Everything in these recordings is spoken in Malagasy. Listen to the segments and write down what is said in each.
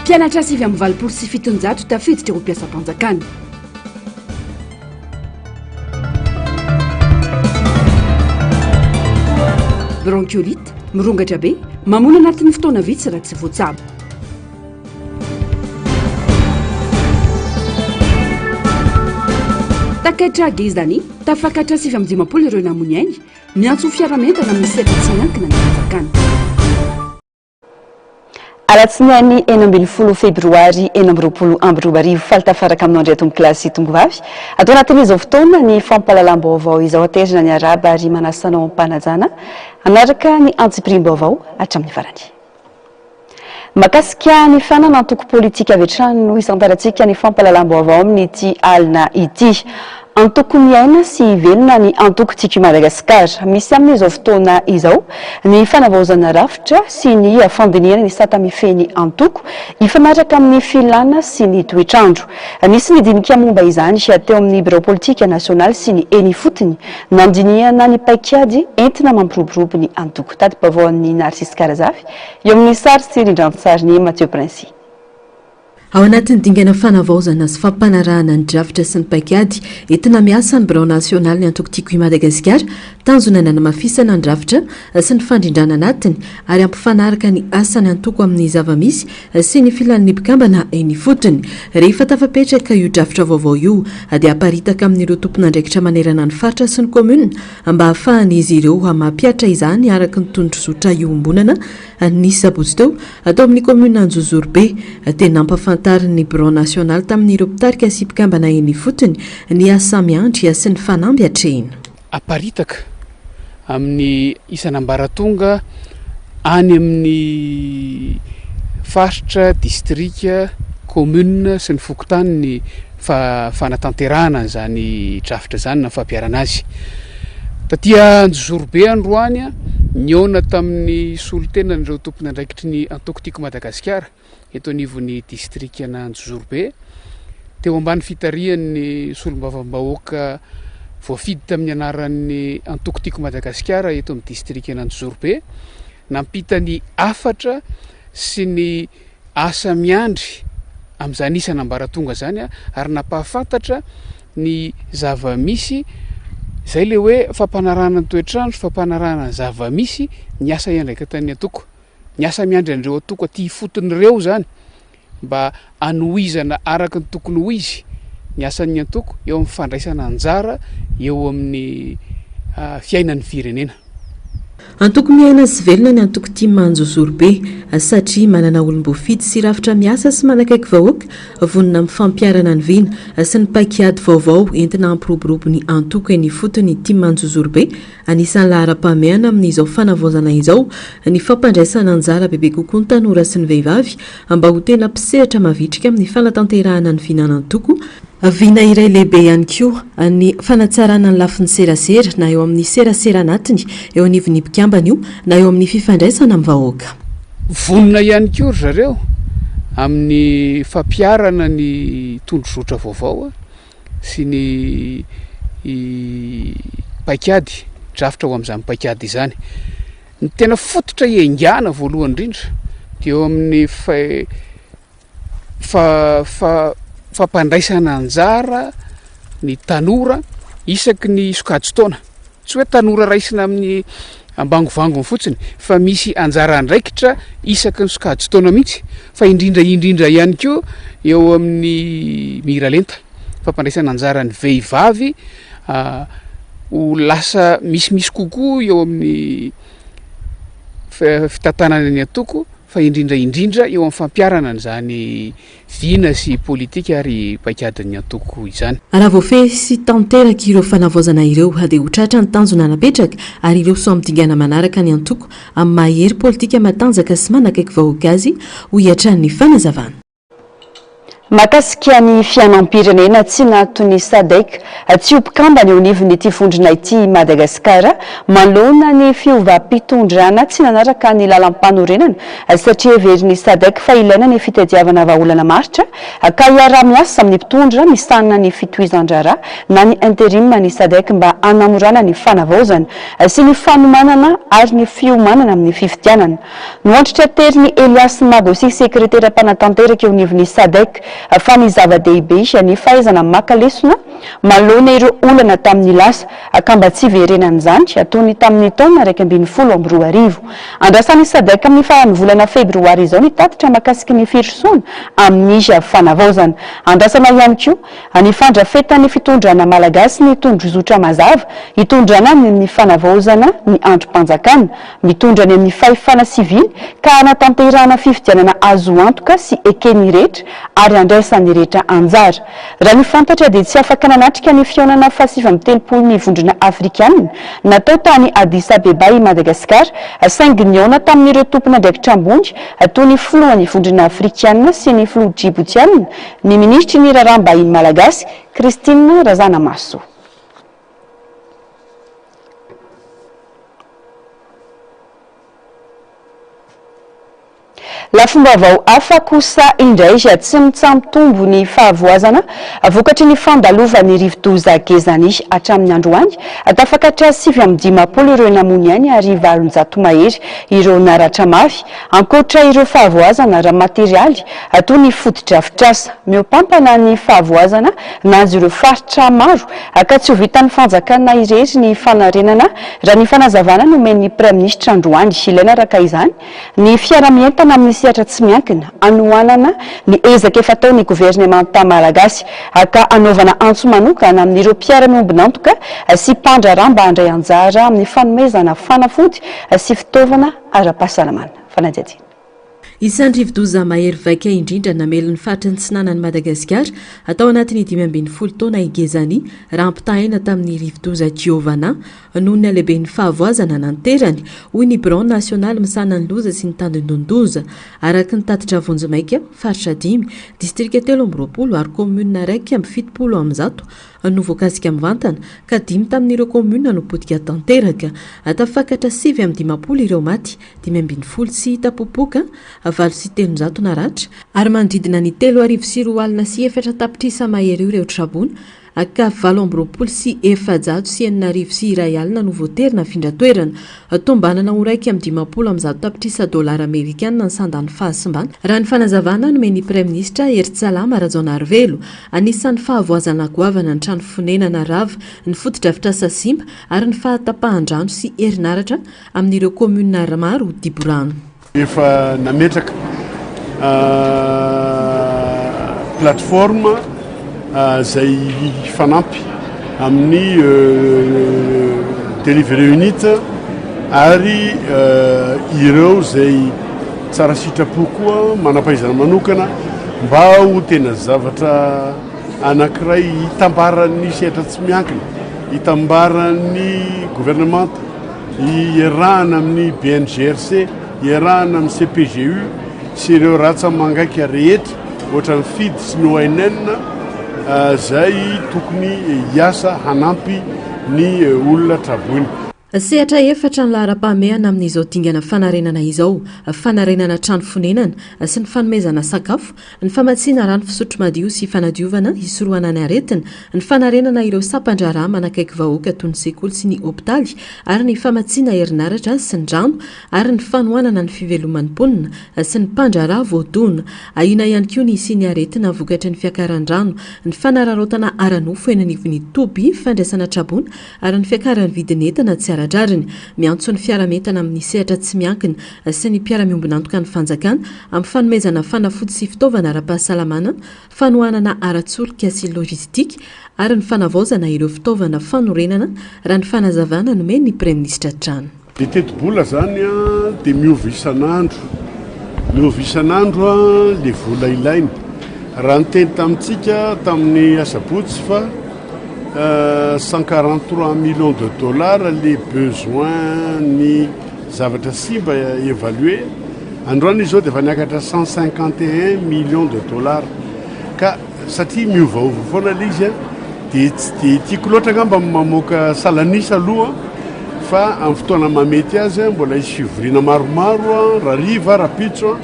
Mpianatra 789 tafiditra ho mpiasam-panjakana. Bronchiolite, mirongatra be, mamono anatin'ny fotoana vitsy raha tsy voatsabo. Takaitra Gezani, tafakatra 59 ireo namoy ainy, miantso fiara-mientana amin'ny sehatra tsy miankina ny fanjakana. Alatsinainy 16 febroary 2026, faly tafaraka aminao indray tompokolahy sy tongovavy. Ato anatin'izao fotoana ny fampahalalam-baovao izao aterina ny arahaba ary manasa anao am-panajana hanaraka ny antsipiriam-baovao hatramin'ny farany. Mahakasika ny fanana antoko politika avy hatrany no hisantarantsika ny fampahalalam-baovao amin'ity alina ity. Antoko miaina sy velona ny antoko Tiako i Madagasikara. Misy amin'izao fotoana izao ny fanavaozana rafitra sy ny fandinihana ny sata mifehy ny antoko hifanaraka amin'ny filàna sy ny toetr'andro. Nisy ny dinika momba izany teo amin'ny birao politika nasionaly sy ny eny ifotony nandinihana ny paikady entina mampiroborobo ny antoko. Tati-baovaon'i Narcisse Karazafy eo amin'ny sary sy rindran-tsarin'i Mathieu Princi. Ao anatin'ny dingana fanavaozana sy fampanarahana ny drafitra sy ny paikady entina miasa ny birao nasionalin'ny antoko Tiako i Madagasikara, tanjona ny hanamafisana ny rafitra sy ny fandrindrana anatiny ary hampifanaraka ny asan'ny antoko amin'ny zava-misy sy ny filan'ny mpikambana eny ifotony. Rehefa tafapetraka io drafitra vaovao io dia haparitaka amin'ireo tompon'andraikitra manerana ny faritra sy ny kaominina mba hahafahan'izy ireo mampihatra izany araka ny tondrozotra iombonana Ny sabotsy teo, tao amin'ny kaominina Anjozorobe, dia nampahafantarin'ny birao nasionaly tamin'ireo mpitarika sy mpikambana eny ifotony ny asa miandry sy ny fanamby atrehina. Aparitaka amin'ny isan'ambaratonga any amin'ny faritra, distrika, commune sy ny fokontany ny fanatanterahana an'izany drafitra izany na ny fampiharana azy. Taty Anjozorobe androany, nihaona tamin'ny solontenan'ireo tompon'andraikitry ny antoko Tiako Madagasikara eto anivon'ny distrikan'Anjozorobe, teo ambany fitarihan'ny solombavambahoaka voafidy tamin'ny anaran'ny antoko Tiako Madagasikara eto amin'ny distrikan'Anjozorobe, nampita ny hafatra sy ny asa miandry amin'izany isan'ambaratonga izany ary nampahafantatra ny zava-misy, izay ilay hoe fampanarahana ny toetr'andro, fampanarahana ny zava-misy, ny asa iandraiketan'ny antoko. Ny asa miandry an'ireo antoko aty ifotony ireo izany mba hanohizana araka ny tokony ho izy ny asan'ny antoko eo amin'ny fandraisana anjara eo amin'ny fiainan'ny firenena. Antoko miaina sy velona ny antoko tim Anjozorobe satria manana olom-boafidy sy rafitra miasa sy manakaiky vahoaka, vonona amin'ny fampiharana ny vina sy ny paik'ady vaovao entina hampiroborobo ny antoko eny ifotony tim Anjozorobe. Anisan'ny laharam-pahamehana amin'izao fanavaozana izao ny fampandraisana anjara bebe kokoa ny tanora sy ny vehivavy mba ho tena mpisehatra mavitrika amin'ny fanatanterahana ny vinan'antoko Vina iray lehibe ihany koa ny fanatsarana ny lafiny serasera na eo amin'ny serasera anatiny eo anivon'ny mpikambana io na eo amin'ny fifandraisana amin'ny vahoaka. Vonona ihany koa ry zareo amin'ny fampiharana ny tondrozotra vaovao sy ny paikady, drafitra ho amin'izany paikady izany. Ny tena fototra iangana voalohany indrindra dia eo amin'ny fa fa fampandraisana anjara ny tanora isaky ny sokajin-taona. Tsy hoe tanora raisina amin'ny ambangovangony fotsiny fa misy anjara andraikitra isaky ny sokajin-taona mihitsy fa indrindra indrindra ihany koa eo amin'ny miralenta. Fampandraisana anjara ny vehivavy ho lasa misimisy kokoa eo amin'ny fitantanana ny antoko fa indrindra indrindra eo amin'ny fampiharana an'izany vina sy politika ary paikadin'ny antoko izany. Raha voafehy sy tanteraka ireo fanavaozana ireo dia ho tratra ny tanjona napetraka ary hiroso amin'ny dingana manaraka ny antoko amin'ny maha hery politika matanjaka sy manakaiky vahoaka azy, hoy hatrany ny fanazavana. Mahakasika ny fiainam-pirenena tsy naaton'ny Sadec tsy ho mpikambana eo anivon'ity vondrona ity i Madagasikara manoloana ny fiovam-pitondrana tsy nanaraka ny lalampanorenana satria heverin'ny Sadec fa ilaina ny fitadiavana vahaolana maharitra ka hiaraha-miasa amin'ny mpitondra misahana ny fitohizan-draharaha na ny interim ny Sadec mba hanamorana ny fanavaozana sy ny fanomanana ary ny fiomanana amin'ny fifidianana. Noantritranterin'i Elias Magosi, sekretera mpanatanteraka eo anivon'ny Sadec, fa ny zava-dehibe ny fahaizana maka lesona manoloana ireo olana tamin'ny lasa, ka mba tsy hiverenan'izany toy ny tamin'ny taona 2011. Andrasan'ny Sadec amin'ny faran'ny volana febroary izao ny tatitra mahakasika ny firosoana amin'ny fanavaozana. Andrasana ihany koa ny fandrafetan'ny fitondrana malagasy ny tondrozotra mazava hitondrana ny fanavaozana ny andrim-panjakana. Mitondra any amin'ny fahefana sivily ka hanatanterahana fifidianana azo antoka sy eken'ny rehetra ary andraisan'ny rehetra anjara. Raha ny fantatra dia tsy afaka nanatrika ny fihaonana faha-39 ny Vondrona Afrikanina natao tany Addis Abeba i Madagasikara saingy nihaona tamin'ireo tompon'andraikitra ambony toy ny filohan'ny Vondrona Afrikanina sy ny filoha Djiboutiana ny minisitry ny Raharaham-bahiny malagasy Christine Razanamahasoa. Lafim-baovao hafa kosa indray, tsy mitsaha-mitombo ny fahavoazana vokatry ny fandalovan'ny rivodoza Gezani hatramin'ny androany. Tafakatra 59 ireo namoy ainy ary 800 mahery ireo naratra mafy. Ankoatra ireo fahavoazana ara-materialy toy ny fotodrafitrasa, mihoampampana ny fahavoazana nahazo ireo faritra maro ka tsy ho vitan'ny fanjakana irery ny fanarenana raha ny fanazavana nomen'ny Praiminisitra androany. Ilaina araka izany ny fiara-mientana amin'ny sehatra tsy miankina hanohanana ny ezaka efa ataon'ny governemanta malagasy ka hanaovana antso manokana amin'ireo mpiara-miombon'antoka sy mpandraharaha mba handray anjara amin'ny fanomezana fanafody sy fitaovana ara-pahasalamana. Fanadihadiana. Isan'ny rivodoza mahery vaika indrindra namely ny faritra antsinanan'i Madagasikara tao anatin'ny 15 taona i Gezani raha ampitahaina tamin'ny rivodoza Giovanna noho ny halehiben'ny fahavoazana nanterany, hoy ny Birao nasionaly misahana ny loza sy ny tandindon-doza. Araka ny tatitra vonjimaika, faritra dimy, distrika 23 ary kaominina 171 no voakasika mivantana, ka dimy tamin'ireo kaominina no potika tanteraka. Tafakatra 59 ireo maty, 15 tsy hita popoka, 308 naratra, ary manodidina ny 2004 tapitrisa mahery ireo traboina, ka 1028 61 no voatery nafindra toerana. Tombanana ho 151 tapitrisa dolara amerikana ny sandan'ny fahasimbana, raha ny fanazavana nomen'ny Praiminisitra Herintsalama Rajaonarivelo. Anisan'ny fahavoazana goavana ny trano fonenana rava, ny fotodrafitrasa simba ary ny fahatapahan-drano sy herinaratra amin'ireo kaominina maro diborano. Efa nametraka plateforme izay hifanampy amin'ny Delivery Unit ary ireo izay tsara sitrapo koa manam-pahaizana manokana mba ho tena zavatra anankiray hitambaran'ny sehatra tsy miankina, hitambaran'ny governemanta, iarahana amin'ny BNGRC, iarahana amin'ny CPGU sy ireo ratsa-mangaika rehetra ohatran'ny FID sy ny ONN izay tokony hiasa hanampy ny olona traboina. Sehatra efatra ny laharam-pahamehana amin'izao dingana fanarenana izao, fanarenana trano fonenana sy ny fanomezana sakafo, ny famatsiana rano fisotro madio sy fanadiovana hisorohana ny aretina, ny fanarenana ireo sampan-draharaha manakaiky vahoaka toy ny sekoly sy ny hopitaly ary ny famatsiana herinaratra sy ny rano ary ny fanohanana ny fiveloman'ny mponina sy ny mpandraharaha voadona. Ahiana ihany koa ny hisian'ny aretina vokatry ny fiakaran-drano, ny fanararaotana ara-nofo eny anivon'ny toby fandraisana traboina ary ny fiakaran'ny vidin'entana tsy ara-drariny. Miantso ny fiara-mientana amin'ny sehatra tsy miankina sy ny mpiara-miombon'antoka ny fanjakana amin'ny fanomezana fanafody sy fitaovana ara-pahasalamana, fanohanana ara-tsolika sy lojistika ary ny fanavaozana ireo fitaovana fanorenana, raha ny fanazavana nomen'ny Praiminisitra hatrany. Ny tetibola zany dia miova isan'andro, miova isan'andro le vola ilaina. Raha niteny tamintsika tamin'ny asabotsy fa 143 millions de dollars le besoin ny zavatra simba évalué, androany izy zao dia efa niakatra 151 millions de dollars. Ka satria miovaova foana ilay izy dia tsy dia tiako loatra angamba ny mamoaka salan'isa aloha fa amin'ny fotoana mahamety azy mbola hisy fivoriana maromaro rahariva, rahampitso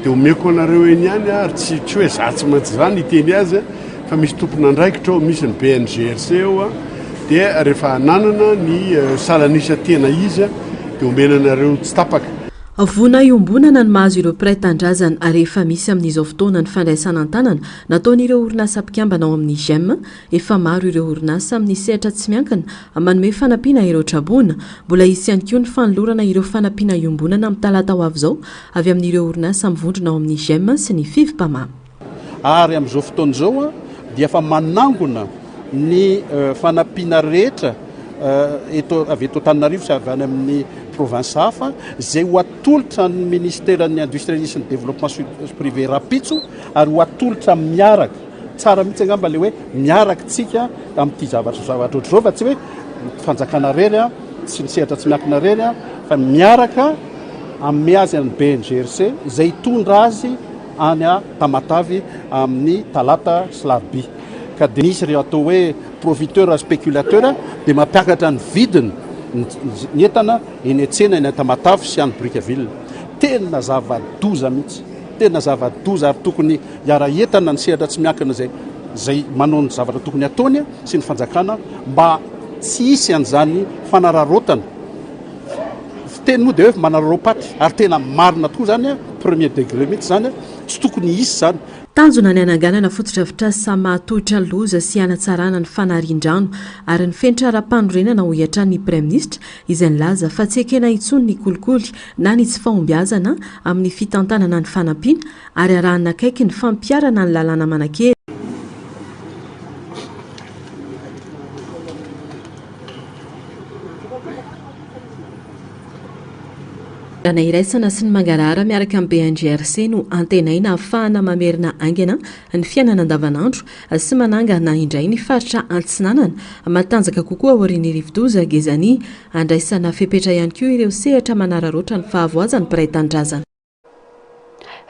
dia omeko anareo eny ihany ary tsy tsy hoe za tsy maintsy za ny hiteny azy fa misy tompon'andraikitra ao, misy ny BNGRC ao dia rehefa ananana ny salan'isa tena izy dia omena anareo tsy tapaka. Voina iombonana ny mahazo ireo mpiray tanindrazana ary efa misy amin'izao fotoana ny fandraisana an-tanana nataon'ireo orinasa mpikambana ao amin'ny Gem. Efa maro ireo orinasa amin'ny sehatra tsy miankina manome fanampiana ireo traboina. Mbola hisy ihany koa ny fanolorana ireo fanampiana iombonana amin'ny talata ho avy izao avy amin'ireo orinasa mivondrona ao amin'ny Gem sy ny Fivmpama. Ary amin'izao fotoana izao dia efa manangona ny fanampiana rehetra eto avy eto Antananarivo sy avy any amin'ny province hafa izay ho atolotra ny ministeran'ny industrie sy ny développement privé rahampitso ary ho atolotra miaraka tsara mihitsy angamba ilay hoe miaraka tsika amin'ity zavatra zavatra ohatr'izao fa tsy hoe fanjakana irery a sy ny sehatra tsy miankina irery a fa miaraka hanome azy an'ny BNGRC izay hitondra azy any Tamatave amin'ny talata sy larobia. Ka dia misy ireo atao hoe profiteur spéculateur dia mampiakatra ny vidiny ny entana eny an-tsena eny Tamatave sy any Brickaville. Tena zava-doza mihitsy, tena zava-doza ary tokony hiara-hientana ny sehatra tsy miankina izay izay manao ny zavatra tokony hataony sy ny fanjakana mba tsy hisy an'izany fanararaotana Fiteny moa dia hoe manararaom-paty ary tena marina tokoa izany, premier degré mihitsy izany, tsy tokony hisy izany. Tanjona ny hananganana fotodrafitrasa mahatohitra loza sy hanatsarana ny fanarian-drano ary ny fenitra ara-panorenana hoy hatrany ny Praiminisitra izay nilaza fa tsy ekena intsony ny kolikoly na ny tsy fahombiazana amin'ny fitantanana ny fanampiana ary arahina akaiky ny fampiharana ny lalàna manan-kery. Lalana iraisana sy ny mangarahara miaraka amin'ny BNGRC no antenaina hahafahana mamerina haingana ny fiainana andavanandro sy manangana indray ny faritra Antsinanana matanjaka kokoa aorian'ny rivodoza Gezani. Andraisana fepetra ihany koa ireo sehatra manararaotra ny fahavoazan'ny mpiray tanindrazana.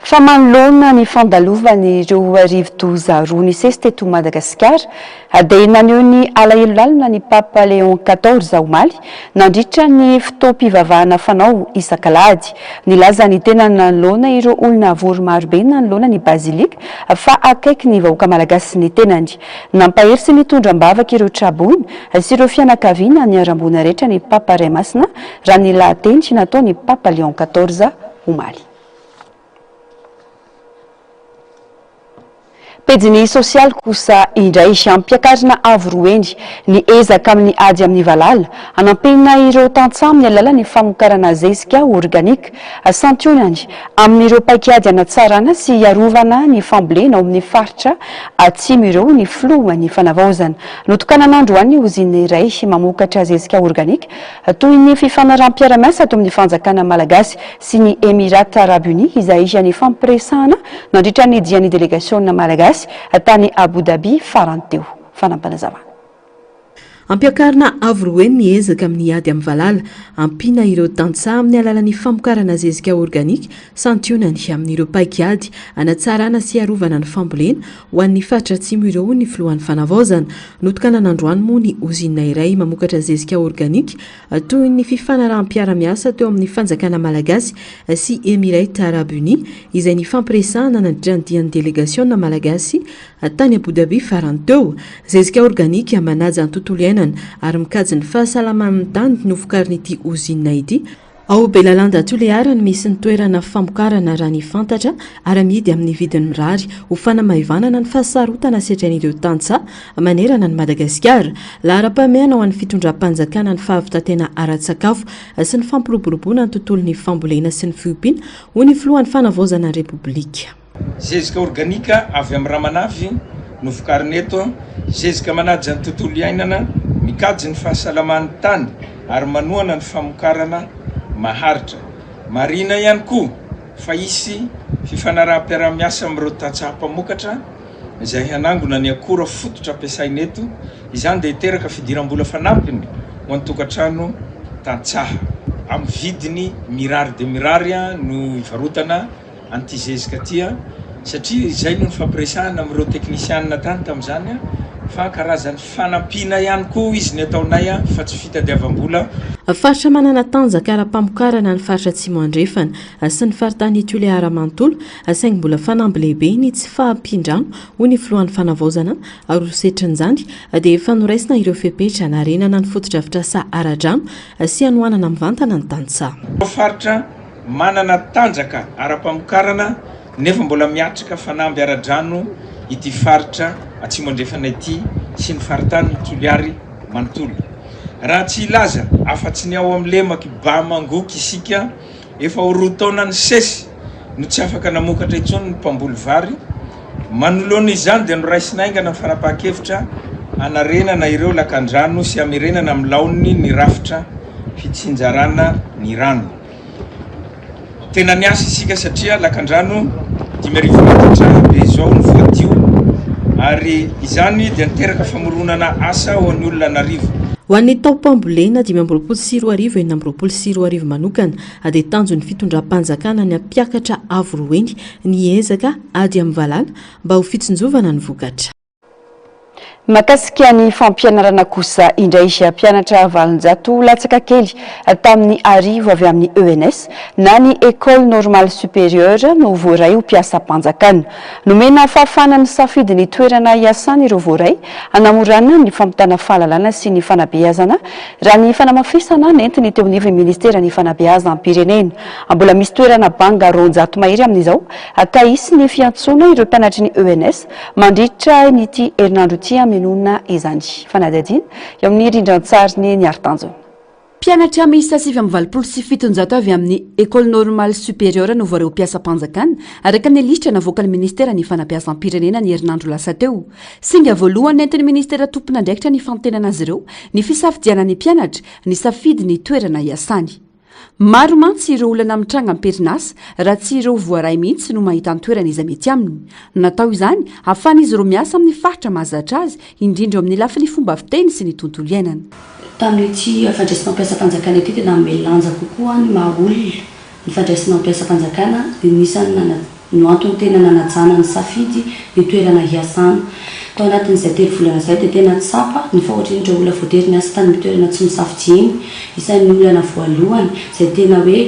Fa manoloana ny fandalovan'ireo rivodoza roa nisesy teto Madagasikara dia naneho ny alahelo lalina ny Papa Léon quatorze omaly nandritra ny fotoam-pivavahana fanao isak'alahady. Nilaza ny tenany nanoloana ireo olona vory marobe nanoloana ny Bazilika fa akaiky ny vahoaka malagasy ny tenany. Nampahery sy nitondra am-bavaka ireo tra-boina sy ireo fianakaviana niharam-boina rehetra ny Papa Ray Masina raha ny lahateny nataon'ny Papa Léon quatorze omaly. Pejin'ny sosialy kosa indray, ampiakarina avo roa heny ny ezaka amin'ny ady amin'ny valala, hanampiana ireo tantsaha amin'ny alalan'ny famokarana zezika organika. Santionany amin'ireo paikady hanatsarana sy hiarovana ny fambolena ao amin'ny faritra atsimo ireo ny filohan'ny fanavaozana. Notokanana androany ny ozinina iray mamokatra zezika organika Toy ny fifanaraham-piarahamiasa ato amin'ny fanjakana malagasy sy ny Emirats Arabes Unis izay nifampiresahana nandritra ny dian'ny delegasiona malagasy tany Abu Dhabi farany teo. Fanampinazavana. Ampiakarina avo roa heny ny ezaka amin'ny ady amin'ny valala. Ampiana ireo tantsaha amin'ny alalan'ny famokarana zezika organika santionany amin'ireo paik'ady hanatsarana sy hiarovana ny fambolena ho an'ny faritra atsimo ireo, hoy ny filohan'ny fanavaozana. Notokanana androany moa ny ozinina iray mamokatra zezika organika toy ny fifanaraham-piarahamiasa teo amin'ny fanjakana malagasy sy Emirates Arabes Unis izay nifampiresahana nandritra ny dian'ny delegasiona malagasy tany Abu Dhabi farany teo. Zezika organika manaja ny tontolo iainana ary mikajy ny fahasalaman'ny tany no vokarin'ity ozinina ity. Ao Belalanda Toliara no misy ny toerana famokarana raha ny fantatra ary amidy amin'ny vidiny mirary ho fanamaivanana ny fahasarotana sedrain'ireo tantsaha manerana an'i Madagasikara. Laharam-pahamehana ho an'ny fitondram-panjakana ny fahavitantena ara-tsakafo sy ny fampiroboroboana ny tontolon'ny fambolena sy ny fiompiana, hoy ny filohan'ny fanavaozana ny Repoblika. Zezika organika avy amin'ny ramanavy no vokarina eto, zezika manaja ny tontolo iainana, mikajy ny fahasalaman'ny tany ary manohana ny famokarana maharitra. Marihina ihany koa fa hisy fifanaraham-piarahamiasa amin'ireo tantsaha mpamokatra izay hanangona ny akora fototra ampiasaina eto, izany dia hiteraka fidiram-bola fanampiny ho an'ny tokantrano tantsaha. Amin'ny vidiny mirary dia mirary no ivarotana an'ity zezika ity. Satria izay no nifampiresahana amin'ireo teknisianina tany tamin'izany fa karazan'ny fanampiana ihany koa izy ny ataonay fa tsy fitadiavam-bola. Faritra manana tanjaka ara-pamokarana ny faritra Atsimo Andrefana sy ny faritany Tuléar manontolo saingy mbola fanamby lehibe ny tsy fahampian-drano hoy ny filohan'ny fanavaozana ary ho setrin'izany dia efa noraisina ireo fepetra hanarenana ny fotodrafitrasa ara-drano sy hanohanana mivantana ny tantsaha. Faritra manana tanjaka ara-pamokarana nefa mbola miatrika fanamby ara-drano ity faritra Atsimo Andrefana ity sy ny faritanin'i Toliary manontolo. Raha tsy hilaza afa-tsy ny ao amin'ny lemak'i Bamangoky isika, efa ho roa taona nisesy no tsy afaka namokatra intsony ny mpamboly vary. Manoloana izany dia noraisina haingana ny fanapahan-kevitra hanarenana ireo lakandrano sy hamerenana amin'ny laoniny ny rafitra fitsinjarana ny rano. Tena niasa isika satria lakandrano 5000 metatra be izao no voadio ary izany dia niteraka famoronana asa ho an'ny olona an'arivo. Ho an'ny taom-pambolena 2025 2026 manokana dia tanjon'ny fitondram-panjakana ny hampiakatra avo roa heny ny ezaka ady amin'ny valala mba ho fitsinjovana ny vokatra. Mahakasika ny fampianarana kosa indray, mpianatra 800 latsaka kely tamin'ny 1000 avy amin'ny ENS na ny Ecole Normale Supérieure no voaray ho mpiasam-panjakana. Nomena fahafahana nisafidy ny toerana hiasany ireo voaray hanamorana ny fampitana fahalalana sy ny fanabeazana, raha ny fanamafisana nentiny teo anivon'ny ministeran'ny fanabeazam-pirenena. Mbola misy toerana banga 200 mahery amin'izao ka hisy ny fiantsoana ireo mpianatry ny ENS Mandritra ity herinandro ity hamenoana izany fanadihadiana eo amin'ny rindran-tsarin'i Niary Tanjona. Mpianatra miisa 789 avy amin'ny Ecole Normale Supérieure no voaray ho mpiasam-panjakana, araka ny lisitra navoakan'ny Ministeran'ny Fanabeazam-pirenena ny herinandro lasa teo. Singa voalohany nentin'ny Ministera tompon'andraikitra ny fantenana azy ireo ny fisafidianan'ny mpianatra nisafidy ny toerana hiasany. Maro mantsy ireo olana mitranga am-perinasa raha tsy ireo voaray mihitsy no mahita an-toerana izay mety aminy. Natao izany ahafahan'izy ireo miasa amin'ny faritra mahazatra azy, indrindra eo amin'ny lafiny fomba fiteny sy ny tontolo iainana. Tamin'ity fandraisana ho mpiasam-panjakana ity dia nanome lanja kokoa ny maha olona ny fandraisana ho mpiasam-panjakana, anisan'ny nana. no antony tena nanajana ny safidy ny toerana hiasana. Tao anatin'izay telo volana izay dia tena tsapa ny fahorian'ireo olona voatery niasa tany amin'ny toerana tsy nosafidiany. Isan'ny olana voalohany izay tena hoe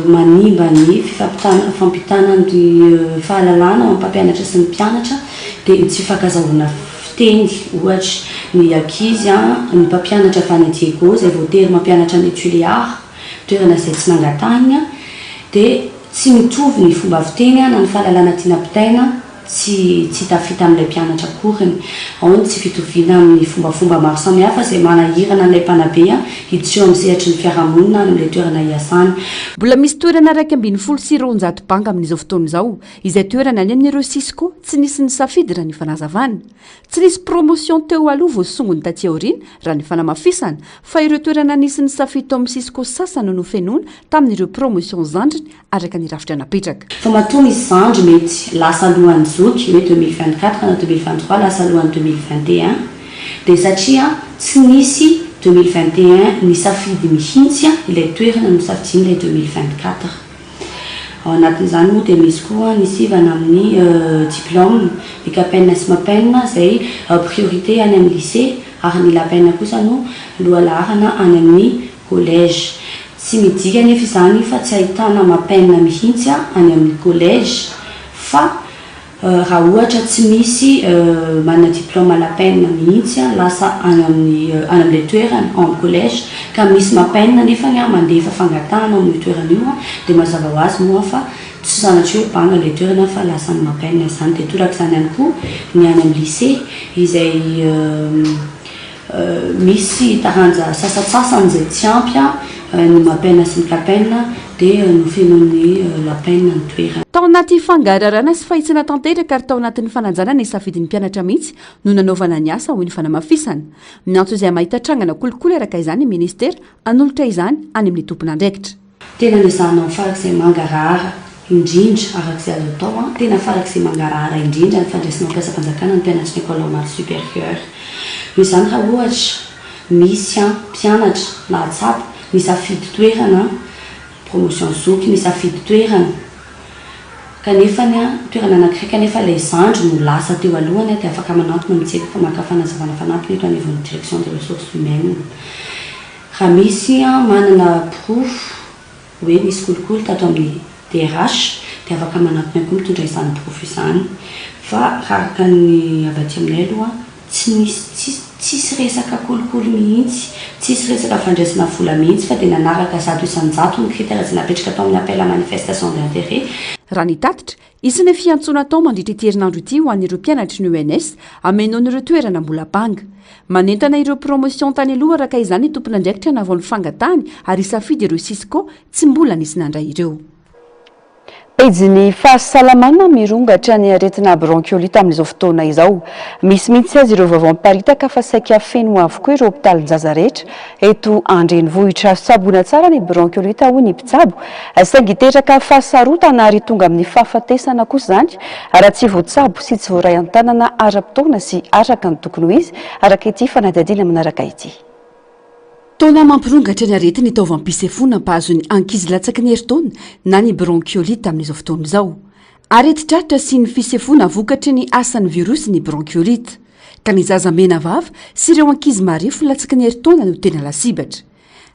manimba ny fifampitana fampitana ny fahalalana ao amin'ny mpampianatra sy ny mpianatra dia ny tsy fifankazahoana fiteny. Ohatra, ny ankizy, ny mpampianatra avy any Diego izay voatery mampianatra any Tuléar, toerana izay tsy nangatahiny, dia Tsy mitovy ny fomba fiteny na ny fahalalana tiana ampitaina tsy tsy tafita amin'ilay mpianatra akoriny. Ao ny tsy fitoviana amin'ny fombafomba maro samihafa izay manahirana an'ilay mpanabe hiditra eo amin'ny sehatry ny fiarahamonina any amin'ilay toerana iasany. Mbola misy toerana 211 banga amin'izao fotoana izao, izay toerana any amin'ireo Cisco tsy nisy nisafidy raha ny fanazavana. Tsy nisy promotion teo aloha voasongony taty aoriana raha ny fanamafisana, fa ireo toerana nisy nisafidy tao amin'ny Cisco sasany no nofenoina tamin'ireo promotion zandriny araka ny rafitra napetraka. Fa matoa misy zandry mety lasa alohan'ny zoky, hoe 2024 na 2023 lasa alohan'ny 2021, dia satria tsy nisy 2021 nisafidy mihitsy ilay toerana nosafidian'ilay 2024. Ao anatin'izany moa dia misy koa ny sivana amin'ny diplaoma, ny Capen sy Mapen izay priorité any amin'ny lycée ary ny Lapen kosa no lohalaharana any amin'ny collège. Tsy midika anefa izany fa tsy ahitana Mapen mihitsy any amin'ny collège fa Raha ohatra tsy misy manana diplôme la peine mihitsy lasa any amin'ny any amin'ilay toerana, ao amin'ny collège, ka misy mapen nefany mandefa fangatahana ao amin'io toerana io dia mazava ho azy moa fa tsy sanatria hoe banga ilay toerana fa lasan'ny mapen izany. Dia torak'izany ihany koa ny any amin'ny lycée izay Misy taranja sasantsasany izay tsy ampy ny Mapen sy ny Capen dia nofenoin'ny Lapen ny toerana. Tao anaty fangararana sy fahitsiana tanteraka ary tao anatin'ny fanajana ny safidin'ny mpianatra mihitsy no nanaovana ny asa, hoy ny fanamafisana. Miantso izay mahita trangana kolikoly araka izany ny minisitera hanolotra izany any amin'ny tompon'andraikitra. Tena nezahana ho farak'izay mangarahara indrindra araka izay azo atao an, tena farak'izay mangarahara indrindra ny fandraisana ho mpiasam-panjakana ny mpianatry ny École Normale Supérieure. Noho izany raha ohatra misy an, mpianatra nahatsapa nisafidy toerana, promotion zoky, nisafidy toerana. Kanefa ny toerana anankiray kanefa ilay zandry no lasa teo alohany dia afaka manantona mijery fa maka fanazavana fanampiny eto anivon'ny direction des ressources humaines. Raha misy manana porofo hoe nisy kolikoly tato amin'ny DRH dia afaka manantona ihany koa mitondra izany porofo izany. Fa raha araka ny avy aty aminay aloha Tsy nisy tsisy tsisy resaka kolikoly mihitsy, tsisy resaka fandraisana vola mihitsy fa dia nanaraka 100% ny critère izay napetraka tao amin'ny appel à manifestation d'intérêt. Raha ny tatitra, hisy ny fiantsoana atao mandritra ity herinandro ity ho an'ireo mpianatry ny ENS hamenoana ireo toerana mbola banga. Manentana ireo promotion tany aloha araka izany ny tompon'andraikitra hanavao ny fangatahany ary hisafidy ireo Cisco tsy mbola nisy nandray ireo. Pejin'ny fahasalamana, Mirongatra ny aretina bronchiolite amin'izao fotoana izao. Misy mihitsy aza ireo vaovao miparitaka fa saika feno avokoa ireo hopitalinjaza rehetra eto an-drenivohitra. Azo tsaboina tsara ny bronchiolite hoy ny mpitsabo, saingy hiteraka fahasarotana ary tonga amin'ny fahafatesana kosa izany raha tsy voatsabo sy tsy voaray an-tanana ara-potoana sy araka ny tokony ho izy, araka ity fanadihadiana manaraka ity. Taona mampirongatra ny aretin'ny taovam-pisefoana mpahazo ny ankizy latsaky ny herintaona na ny bronchiolite amin'izao fotoana izao. Aretin-tratra sy ny fisefoana vokatry ny asan'ny virosy ny bronchiolite. Ka ny zaza mena vava sy ireo ankizy marefo latsaky ny herintaona no tena lasibatra.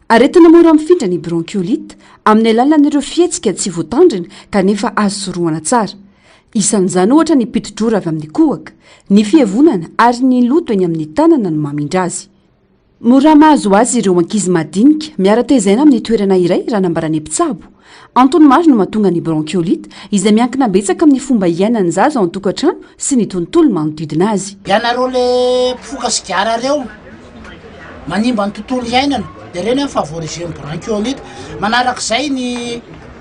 Aretina mora mifindra ny bronchiolite amin'ny alalan'ireo fihetsika tsy voatandrina kanefa azo sorohana tsara. Isan'izany ohatra ny piti-drora avy amin'ny kohaka, ny fievonana ary ny loto eny amin'ny tanana no mamindra azy. Mora mahazo azy ireo ankizy madinika miara-tezaina amin'ny toerana iray raha nambaran'ny mpitsabo. Antony maro no mahatonga ny bronchiolite, izay miankina betsaka amin'ny fomba iainan'ny zaza ao an-tokantrano sy ny tontolo manodidina azy. Ianareo le mpifoka sigara reo manimba ny tontolo iainana de reny an favoriser ny bronchiolite, manarak'izay ny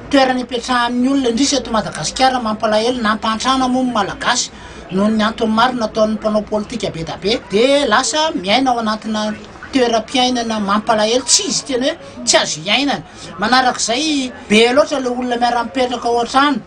toerana ipetrahan'ny olona indrisy eto Madagasikara mampalahelo nampahantrana moa ny malagasy noho ny antony maro nataon'ny mpanao politika be da be de lasa miaina ao anatina toeram-piainana mampalahelo tsy izy tena hoe tsy azo iainana, manarak'izay be loatra le olona miara-mipetraka ao an-trano,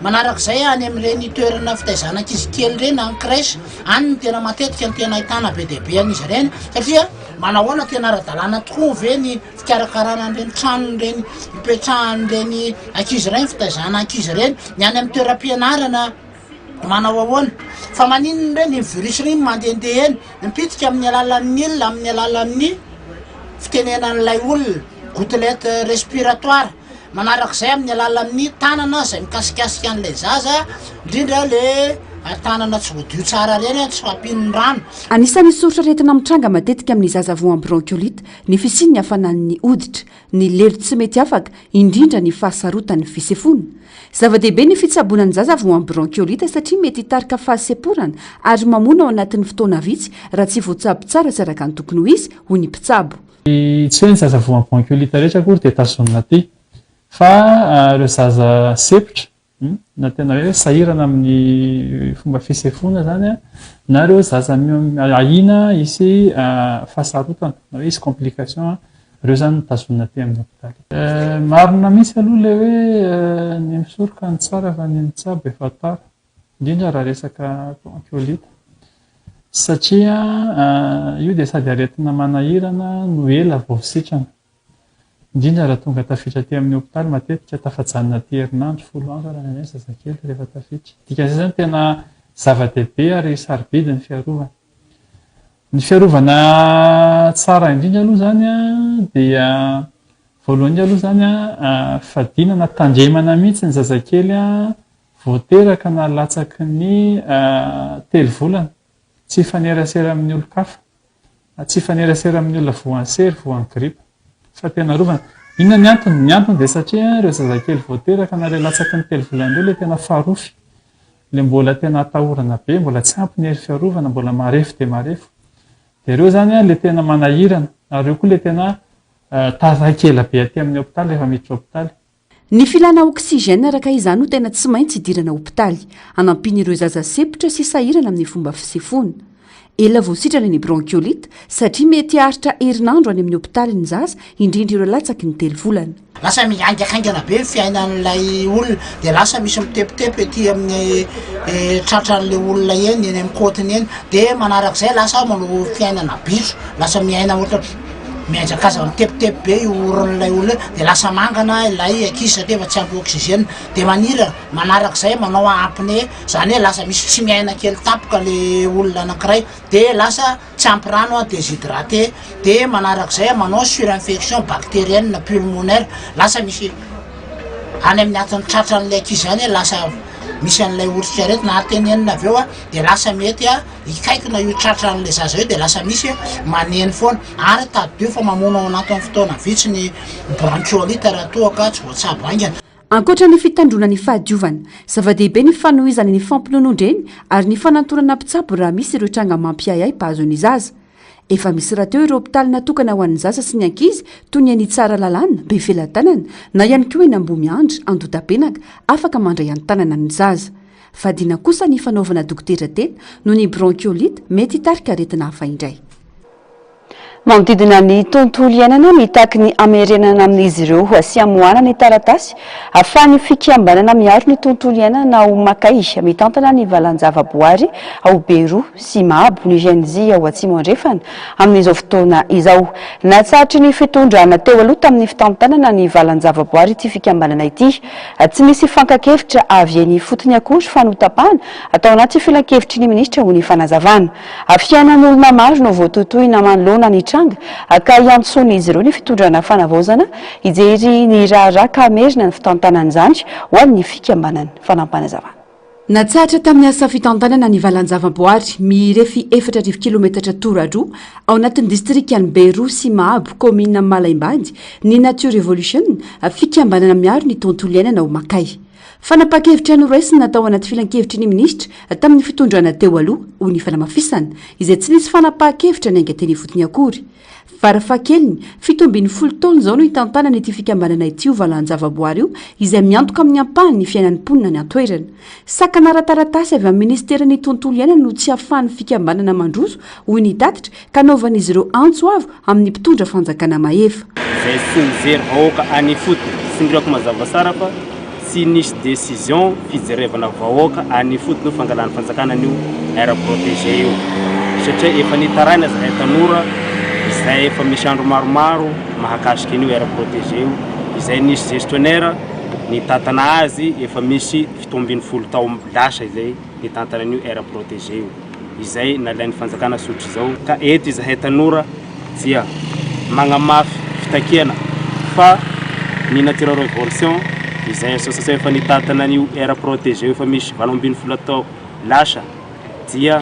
manarak'izay any amin'ireny toerana fitaizana ankizy kely ireny any crèche any no tena matetika no tena ahitana be dia be an'izy ireny satria manahoana tena ara-dalàna tokoa ve ny fikarakarana an'ireny trano ireny ipetrahan'ireny ankizy ireny fitaizana ankizy ireny, ny any amin'ny toeram-pianarana. Manao ahoana? Fa maninona ireny iny virus ireny mandehandeha eny, mipitika amin'ny alalan'ny olona, amin'ny alalan'ny fitenenan'ilay olona, gouttelette respiratoire, manarak'izay amin'ny alalan'ny tanana izay mikasikasika an'ilay zaza, indrindra le tanana tsy voadio tsara ireny, tsy fahampian'ny rano. Anisan'ny soritr'aretina mitranga matetika amin'ny zaza voan'ny bronchiolite ny fisian'ny hafanan'ny hoditra, ny lelo tsy mety afaka, indrindra ny fahasarotan'ny fisefoana. Zava-dehibe ny fitsaboana ny zaza voan'ny bronchiolite satria mety hitarika fahasemporana ary mamono ao anatin'ny fotoana vitsy raha tsy voatsabo tsara sy araka ny tokony ho izy, hoy ny mpitsabo. Tsy hoe ny zaza voan'ny bronchiolite rehetra akory dia tazonina aty fa ireo zaza sempotra na tena hoe sahirana amin'ny fomba fisefoana izany na ireo zaza ahiana hisy fahasarotana na hoe hisy complication, ireo izany no tazonina aty amin'ny hopitaly. Marina mihitsy aloha ilay hoe ny misoroka no tsara fa ny mitsabo efa tara, indrindra raha resaka bronchiolite satria io dia sady aretina manahirana no ela vao sitrana. Indrindra raha tonga tafiditra aty amin'ny hopitaly matetika tafajanona aty herinandro, folo andro ary indraindray ny zazakely rehefa tafiditra. Dikan'izay izany tena zava-dehibe ary sarobidy ny fiarovana. Ny fiarovana tsara indrindra aloha izany dia voalohany indrindra aloha izany fadiana na tandremana mihitsy ny zazakely vao teraka na latsaky ny telo volana tsy hifanerasera amin'ny olon-kafa. Tsy hifanerasera amin'ny olona voan'ny sery, voan'ny gripa. Fa tena arovana. Inona ny antony? Ny antony dia satria ireo zazakely vao teraka na ilay latsaky ny telo volana ireo ilay tena farofy. Ilay mbola tena atahorana be, mbola tsy ampy ny hery fiarovana, mbola marefo dia marefo. Dia ireo izany ilay tena manahirana. Ary ireo koa ilay tena taraiky ela be aty amin'ny hopitaly rehefa miditra hopitaly. Ny filana oxygène araka izany no tena tsy maintsy idirana hopitaly, hanampiana ireo zaza sempotra sy sahirana amin'ny fomba fisefoana. Ela vao sitrana ny bronchiolite satria mety haharitra herinandro any amin'ny hopitaly ny zaza, indrindra ireo latsaky ny telo volana. Lasa mihaingankaingana be ny fiainan'ilay olona dia lasa misy mitepitepy ety amin'ny tratran'ilay olona eny, eny amin'ny côte-ny eny, dia manarak'izay lasa manao fiainana bitro, lasa miaina ohatra. Mihanjakazaka mitepitepy be io oron'ilay olona io dia lasa mangana ilay ankizy satria efa tsy ampy oxygène dia manirana, manarak'izay manao apnée, izany hoe lasa misy tsy miaina kely tampoka le olona anankiray dia lasa tsy ampy rano déshydraté, dia manarak'izay manao surinfection bactérienne pulmonaire, lasa misy any amin'ny atin'ny tratran'ilay ankizy any lasa misy an'ilay otrikaretina ary tenenina avy eo dia lasa mety hikaikina io tratran'ilay zaza io dia lasa misy maneno foana ary tadidio fa mamono ao anatin'ny fotoana vitsy ny bronchiolite raha toa ka tsy voatsabo haingana. Ankoatra ny fitandroana ny fahadiovana, zava-dehibe ny fanohizana ny fampinonoan-dreny ary ny fanantonana mpitsabo raha misy ireo tranga mampiahiahy mpahazo ny zaza. Efa misy rahateo ireo hopitaly natokana ho an'ny zaza sy ny ankizy toy ny eny Tsaralalàna, Befelatanana, na ihany koa eny Ambohimiandra, Andotapenaka, afaka mandray an-tanana ny zaza. Fadiana kosa ny fanaovana dokotera tena noho ny bronchiolite mety hitarika aretina hafa indray. Manodidina ny tontolo iainana, mitaky ny hamerenana amin'izy ireo sy hamoahana ny taratasy ahafahan'ny fikambanana miaro ny tontolo iainana ao Makay mitantana ny valan-javaboary ao Beroa sy Mahabo ny GNZ ao Atsimo Andrefana amin'izao fotoana izao. Natsahatry ny fitondrana teo aloha tamin'ny fitantanana ny valan-javaboary ity fikambanana ity. Tsy misy fankan-kevitra avy eny ifotony akory fa notapahana tao anaty filankevitry ny minisitra ho ny fanazavana. Fiainan'olona maro no voatohitohina manoloana ny tranga ka iantsoan'izy ireo ny fitondrana fanavaozana hijery ny raharaha ka hamerina ny fitantanana izany ho an'ny fikambanana. Fanampinazavana. Natsahatra tamin'ny asa fitantanana ny valan-javaboary mirefy 4000 kilometatra toradroa ao anatin'ny distrikan'i Beroa sy Mahabo, kaominina Malaimbady, ny Nature Evolution, fikambanana miaro ny tontolo iainana ao Makay. Fanapahan-kevitra noraisina tao anaty filankevitry ny minisitra tamin'ny fitondrana teo aloha, hoy ny fanamafisana, izay tsy nisy fanapahan-kevitra niainga teny ifotony akory. Farafahakeliny, 17 taona izao no itantanana ity fikambanana ity io valan-javaboary io, izay miantoka amin'ny ampahany ny fiainan'ny mponina any an-toerana. Sakana ara-taratasy avy amin'ny minisiteran'ny Tontolo iainana no tsy ahafahan'ny fikambanana mandroso, hoy ny tatitra, ka anaovan'izy ireo antso avo amin'ny mpitondra fanjakana mahefa. Izay tsy mijery vahoaka any ifotony, tsindriako mazava tsara fa Tsy nisy décision fijerevana vahoaka any ifotony io fangalan'ny fanjakana an'io aire protégée io satria efa nitaraina zahay tanora izay efa misy andro maromaro mahakasika an'io aire protégée io izay nisy gestionnaire nitantana azy efa misy 17 tao lasa izay nitantana an'io aire protégée io. izay nalain'ny fanjakana sotro izao ka eto izahay tanora dia magnamafy fitakiana fa ny Nature Revolution izay association efa nitantana an'io aire protégée efa misy 18 tao lasa dia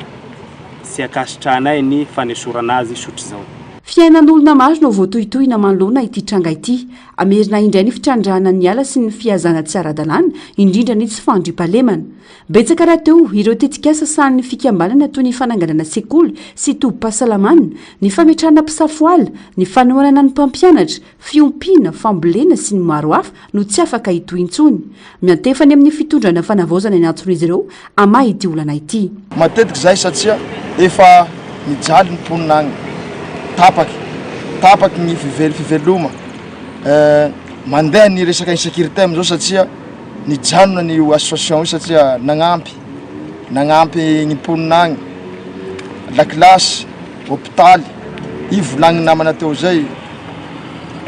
tsy ankasitrahanay ny fanesorana azy sotro izao. Fiainan'olona maro no voatohitohina manoloana ity tranga ity. Hamerina indray ny fitrandrahana ny ala sy ny fihazana tsy ara-dalàna, indrindra ny tsy fandriampahalemana. Betsaka rahateo ireo tetikasa sahanin'ny fikambanana toy ny fananganana sekoly sy tobim-pahasalamana, ny fametrahana mpisafo ala, ny fanohanana ny mpampianatra, fiompiana, fambolena sy ny maro hafa no tsy afaka hitohy intsony. Miantefa any amin'ny fitondrana fanavaozana ny antson'izy ireo hamaha ity olana ity. Matetika izahay satria efa mijaly ny mponina agny, tapaky, tapaky ny fiveloma, mandeha ny resaka insécurité amizao satria nijanona ny io association io satria nagnampy nagnampy ny mponina agny, lakilasy, hopitaly, i volagny namana teo zay,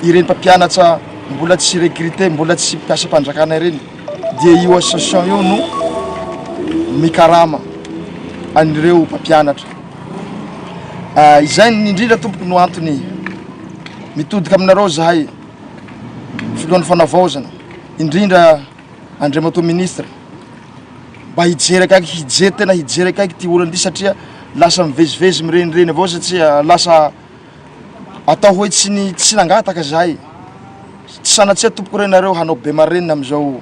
ireny mpampianatra mbola tsy recruter mbola tsy mpiasam-panjakana ireny dia io association io no mikarama an'ireo mpampianatra. Izay indrindra tompoko no antony mitodika aminareo zahay filohan'ny fanavaozana. Indrindra Andriamatoa Ministre mba hijery akaiky hijery tena hijery akaiky ity olana ity satria lasa mivezivezy mirenireny avao satria lasa atao hoe tsy ny tsy nangataka zahay tsy sanatria tompoko re nareo hanao be marenina amizao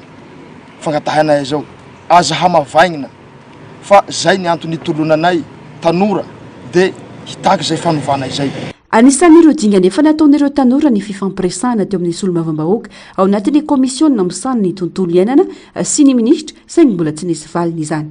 fangatahanay zao aza hamavainina fa zay ny antony itolonanay tanora de hitaky zay fanovana izay. Anisan'ireo dingana efa nataon'ireo tanora ny fifampiresahana teo amin'ny solombavambahoaka ao anatin'ny kaomisiona misahana ny tontolo iainana sy ny minisitra saingy mbola tsy nisy valiny izany.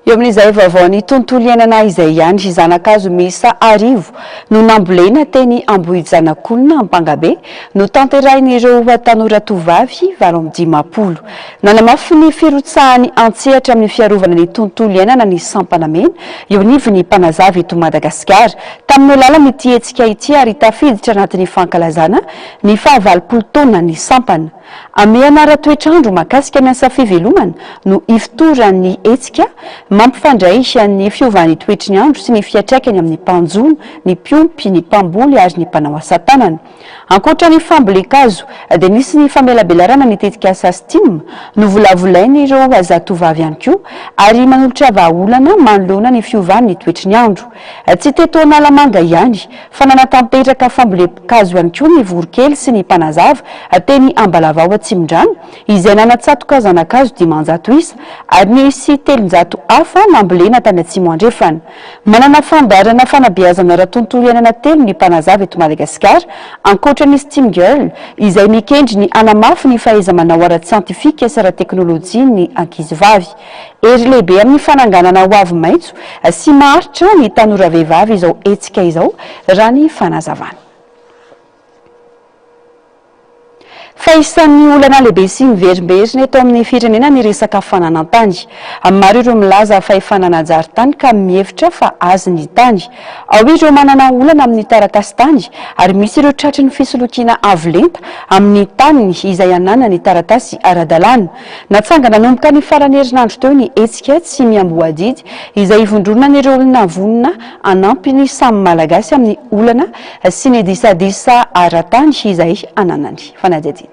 Eo amin'izay vaovaon'ny tontolo iainana izay ihany, zana-kazo miisa arivo no nambolena teny Ambohijanakolona Ampangabe, notanterahin'ireo tanora tovovavy 58. Nanamafy ny firotsahany an-tsehatra amin'ny fiarovana ny tontolo iainana ny sampana mena eo anivon'ny Mpanazava eto Madagasikara tamin'ny alalan'ity hetsika ity ary tafiditra anatin'ny fankalazana ny fahavalopolo taonan'ny sampana. Hamehana ara-toetr'andro mahakasika ny asa fivelomana no ifotoran'ny hetsika mampifandray ny fiovan'ny toetry ny andro sy ny fiantraikany amin'ny mpanjono, ny mpiompy, ny mpamboly ary ny mpanao asa tanana. Ankoatra ny fambolen-kazo dia nisy ny famelabelarana ny tetikasa Steam novolavolain'ireo zatovavy ihany koa ary manolotra vahaolana manoloana ny fiovan'ny toetry ny andro. Tsy teto Analamanga ihany fa nanatanteraka fambolem-kazo ihany koa ny voronkely sy ny mpanazava teny Ambalavao Atsimondrano izay nanatsatoka zana-kazo 500 isa ary nisy 300 hafa nambolena tany Atsimo Andrefana. Manana fandaharana fanabeazana ara-tontolo iainana telo ny mpanazava eto Madagasikara ankoatra ny Steam Girl izay mikendry ny hanamafy ny fahaiza-manao ara-tsiantifika sy ara-teknolojia ny ankizivavy. Hery lehibe amin'ny fananganana ho avy maitso sy maharitra ny tanora vehivavy izao hetsika izao, raha ny fanazavana. Fa isan'ny olana lehibe sy miverimberina eto amin'ny firenena ny resaka fananan-tany. Maro ireo milaza fa efa nanajary tany ka mihevitra fa azy ny tany. Ao ireo manana olana amin'ny taratasin-tany ary misy ireo tratry ny fisolokiana avo lenta amin'ny taniny izay ananany taratasy ara-dalàna. Natsanga nanomboka ny faran'ny herinandro teo ny hetsika Tsy miamboho adidy izay ivondronan'ireo olona vonona hanampy ny samy Malagasy amin'ny olana sy ny disadisa ara-tany izay ananany. Fanadihadiana.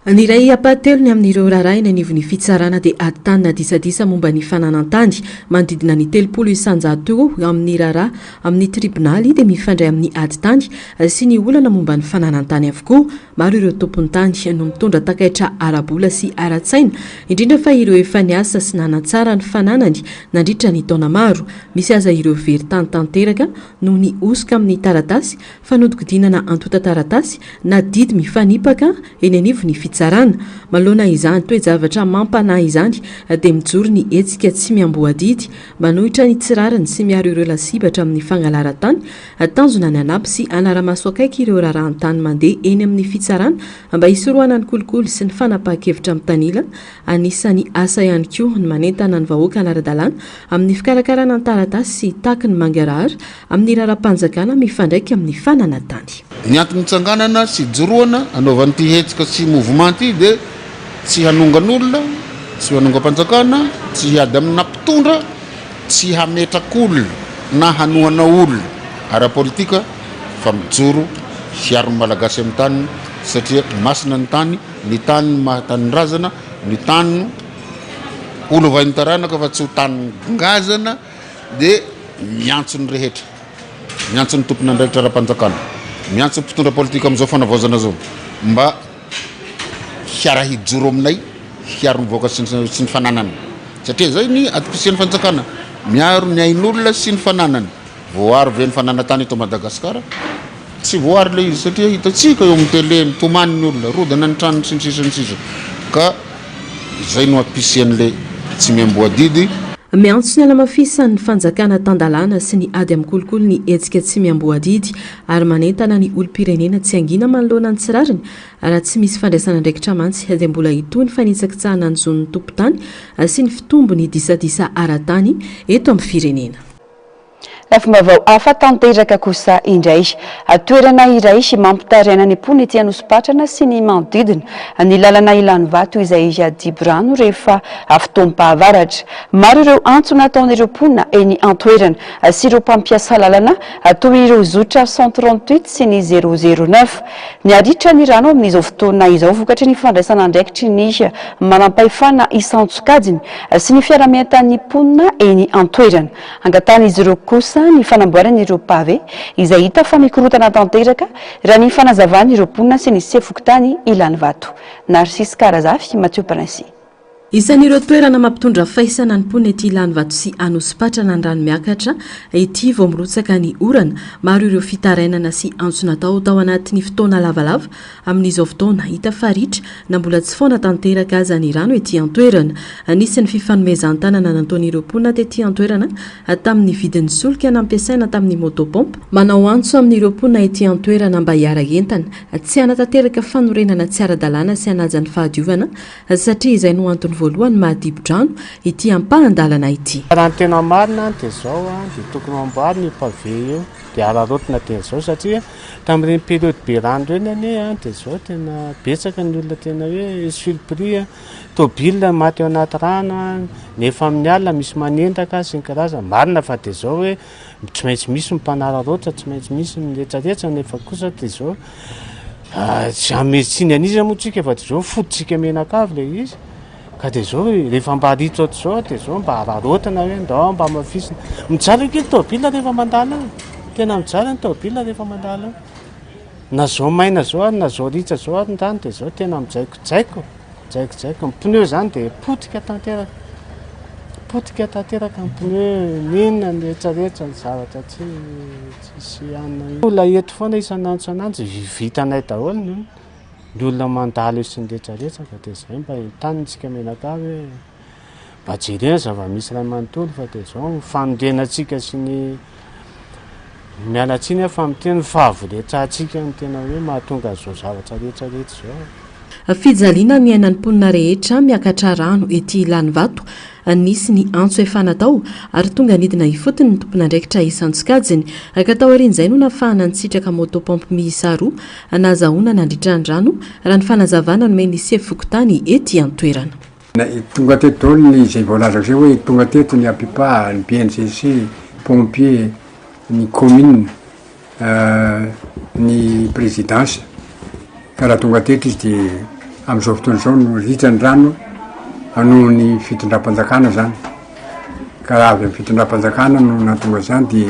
Ny iray ampahatelony amin'ireo raharaha eny anivon'ny fitsarana dia ady tany na disadisa momba ny fananan-tany. Manodidina ny 30 isanjato eo amin'ny raharaha amin'ny tribonaly dia mifandray amin'ny ady tany sy ny olana momba ny fananan-tany avokoa. Maro ireo tompon-tany no mitondra takaitra ara-bola sy ara-tsaina, indrindra fa ireo efa niasa sy nanatsara ny fananany nandritra ny taona maro. Misy aza ireo very tany tanteraka noho ny hosoka amin'ny taratasy, fanodikodinana antontan-taratasy na didy mifanipaka eny anivon'ny fitsarana. Manoloana izany toe-javatra mampanahy izany dia mijoro ny hetsika Tsy miamboho adidy, manohitra ny tsy rariny sy miaro ireo lasibatra amin'ny fangalaran-tany Tanjona ny hanampy sy hanara-maso akaiky ireo raharahan-tany mandeha eny amin'ny fitsarana mba hisorohana ny kolikoly sy ny fanapahan-kevitra mitanila. Anisan'ny asa ihany koa ny manentana ny vahoaka hanara-dalàna amin'ny fikarakarana ny taratasy sy hitaky ny mangarahara amin'ny raharaham-panjakana mifandraika amin'ny fananan-tany. Ny antony itsanganana sy ijoroana anaovan'ity hetsika sy mouvement ity dia tsy hanongan'olona, tsy hanongam-panjakana, tsy hiady amina mpitondra, Tsy hametrak'olona na hanohana olona ara-politika fa mijoro hiaro ny Malagasy amin'ny taniny satria masina ny tany, ny tany no maha tanindrazana, ny tany no ho lovain'ny taranaka fa tsy ho tany ngazana dia miantso ny rehetra, miantso ny tompon'andraikitra ara-panjakana, miantso ny mpitondra politika amin'izao fanavaozana izao mba hiara-hijoro aminay hiaro ny vahoaka sy ny fananany satria izay ny antom-pisian'ny fanjakana, miaro ny ain'olona sy ny fananany. Voaaro ve ny fananan-tany eto Madagasikara? Tsy voaaro ilay izy satria hitantsika eo amin'ny télé mitomany ny olona, rodana ny tranony sy ny sisa sy ny sisa ka izay no antom-pisian'ilay tsy miamboho adidy. Miantso ny hanamafisan'ny fanjakana tan-dalàna sy ny ady amin'ny kolikoly ny hetsika tsy miamboho adidy ary manentana ny olom-pirenena tsy hangina manoloana ny tsy rariny. Raha tsy misy fandraisana andraikitra mantsy dia mbola hitohy ny fanitsakitsahana ny zon'ny tompon-tany sy ny fitombon'ny disadisa ara-tany eto amin'ny firenena. Lafim-baovao hafa tanteraka kosa indray. Toerana iray mampitaraina ny mponina ety Anosipatrana sy ny manodidina ny lalana Ilanivato izay dibo rano rehefa fotoam-pahavaratra. Maro ireo antso nataon'ireo mponina eny an-toerana sy ireo mpampiasa lalana toy ireo zotra 138 sy ny 009. Miharitra ny rano amin'izao fotoana izao vokatry ny fandraisana andraikitry ny manampahefana isan-tsokajiny sy ny fiarahamientan'ny mponina eny an-toerana. Angatahan'izy ireo kosa ny fanamboarana ireo pave izay hita fa mikorontana tanteraka raha ny fanazavan'ireo mponina sy ny sefo fokontany Ilanivato. Narcisse Karazafy, Mathieu Princy. Isan'ireo toerana mampitondra faisana ny mponina ety Ilanivato sy Anosipatrana ny rano miakatra ety vao mirotsaka ny orana. Maro ireo fitarainana sy antso natao tao anatin'ny fotoana lavalava amin'izao fotoana. Hita fa ritra na mbola tsy foana tanteraka aza ny rano ety an-toerana. Nisy ny fifanomezan-tanana nataon'ireo mponina tety an-toerana tamin'ny vidin'ny solika nampiasaina tamin'ny moto pompe. Manao antso amin'ireo mponina ety an-toerana mba hiara-hientana, tsy hanatanteraka fanorenana tsy ara-dalàna sy hanaja ny fahadiovana satria izay no antony voalohany maha dibo-drano ity ampahan-dalana ity. Raha ny tena marina dia izao dia tokony ho amboarina io pavé io dia araraotina dia izao satria tamin'ireny période be rano ireny anie dia izao tena betsaka ny olona tena hoe surpris, tôbila maty ao anaty rano nefa amin'ny alina misy manendaka sy ny karazany, marina fa dia izao hoe Tsy maintsy misy ny mpanararaotra, tsy maintsy misy ny retraretra nefa kosa dia izao tsy hanome tsiny an'iza moa tsika fa dia izao fototsika mianakavy ilay izy ka dia izao rehefa mba ritra ohatr'izao dia izao mba araraotina hoe ndao mba hamafisina. Mijaly ange ny tôbila rehefa mandalo eo, tena mijaly ny tôbila rehefa mandalo eo. Na zao maina zao ary na zao ritra zao ary ny rano dia izao tena mijaikojaiko. Jaikojaiko, ny pneu zany dia potika tanteraka, potika tanteraka ny pneu, n'inona ny rehetrarehetra ny zavatra tsy tsisy anona io. Olona eto foana isan'andro isan'andro, vitanay daholo ny olona, ny olona mandalo eo sy ny rehetrarehetra ka dia izay mba entanintsika mianakavy hoe mba jerena ny zava-misy iray manontolo fa dia izao ny fanorenantsika sy ny Miala tsiny aho fa miteny ny fahavoretrantsika no tena hoe mahatonga an'izao zavatra rehetra rehetra izao. Fijaliana niainan'ny mponina rehetra miakatra rano ety Ilanivato. Nisy ny antso efa natao ary tonga nidina ifotony ny tompon'andraikitra isan-tsokajiny. Ka taorian'izay no nafahana nisitraka moto pompe miisa roa nahazahoana nandritra ny rano, raha ny fanazavana nomen'ny sefo fokontany ety an-toerana. Tonga teto daholo ny izay voalazako izay hoe tonga teto ny APIPA, ny BNGC, pompier, ny commune, ny présidence, ka raha tonga teto izy de am'izao fotoana izao no ritra ny rano noho ny fitondram-panjakana zany, ka raha avy amy fitondram-panjakana no nahatonga zany de